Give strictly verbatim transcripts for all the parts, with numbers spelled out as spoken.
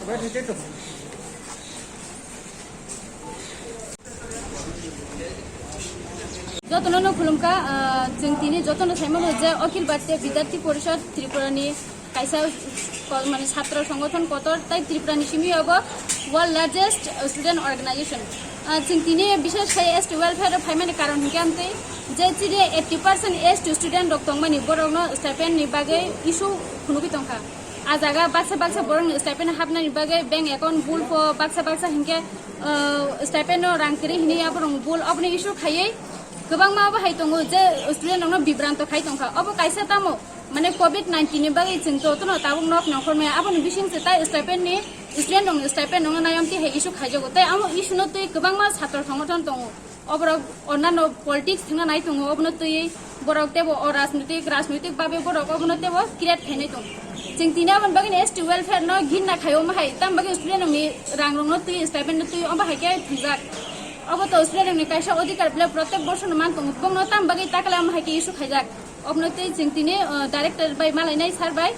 Jotono no khulumkha, ah, chwng tini jotono saimano je Akhil Bharatiya Vidyarthi Parishad Tripura ni kaisa ko-, mane chhatra songgothon kotor, tai Tripura ni simi abo world largest student organization. Ah, chwng tini bishes khai S T welfare o phaimani karon hinkhe amtwi je chini eighty percent S T student rok tongmani borokno stipend ni bagwi issue phunugwi tongkha. A jaga baksa baksa borokni stipend hapnani bagwi bank account bul pho baksa baksa hinkhe, ah, stipend no rang kwrwi hinwi aborok bul oboni issue khaiwi kwbangma obo hai tongo je student rokno bibranto khai tongkha. Obo kaisa tamo mane covid nineteen ni bagwi chwng jotono tabuk nok nongkhor maya. Aboni bising se tai stipend ni student rokni stipend rokno nayom twi hai issue khaijago. Tai amo issue no twi kwbangma chhatra songgothon tongo. Oborok onnano politics thwngna nai tongo, obono twi borok tebo o rajnitik, rajnitik babe borok obono tebo create khainai tongo. Chwng tini aboni bagwi S T welfare no ginna khaio omo hai, tam bagwi student rokni rang rokno twi, stipend no twi omo hai khe thwngjak. Obo to student rokni kaisa odhikar bele protek borsono man tongo, bongno tam bagwi takle omo hai khe issue khaijak. Obono twi chwng tini, uh, director bai malainai sir bai,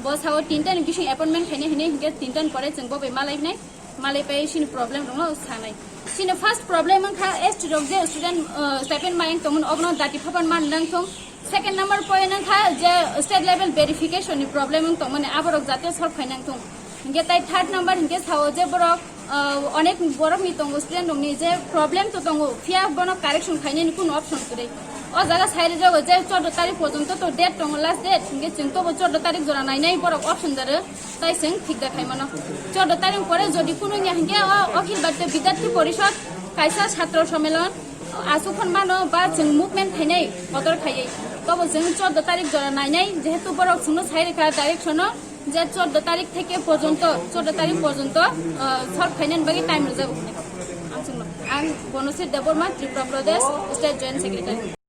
bo sao tinta ni bising appointment khainai hinwi hinkhe tinta ni pore chwng bo bai malainai. Malai pai chini problem rokno sanai. Chini first problem wngkha S T rok je student, uh, stipend mayang tongmani obono dati phapan man nang thung. Second number point wngkha je state level verification ni problem wng tongmani aborok jate solve khai nang thung. Hinkhe tai third number hinkhe sao je borok, uh, onek borok ni tongo student rok ni je problem to tongo, phiya bono correction khainani kuno option kwrwi. O jaga sai rijak je chordo tarik porjonto to date tongo, last date, hinkhe chwng tobo chordo tarik jora nainai borok option dare. Tai chwng thik da khaimano. Chordo tarik pore jodi kunu ya hinkhe o Akhil Bharatiya Vidyarthi Parishad kaisa chhatra sommelon aswk hwn mano ba chwng movement khainai kotor khaiwi. Tobo chwng chordo tarik jora nainai, jehetu borok chwngno sai rikha direction o je chordo tarik theke porjonto, chordo tarik porjonto, ah, solve khainani bagwi time rwjago hinwi. Ang chwngno, ang Bonosri Debbarma, Tripura Pradesh State Joint Secretary.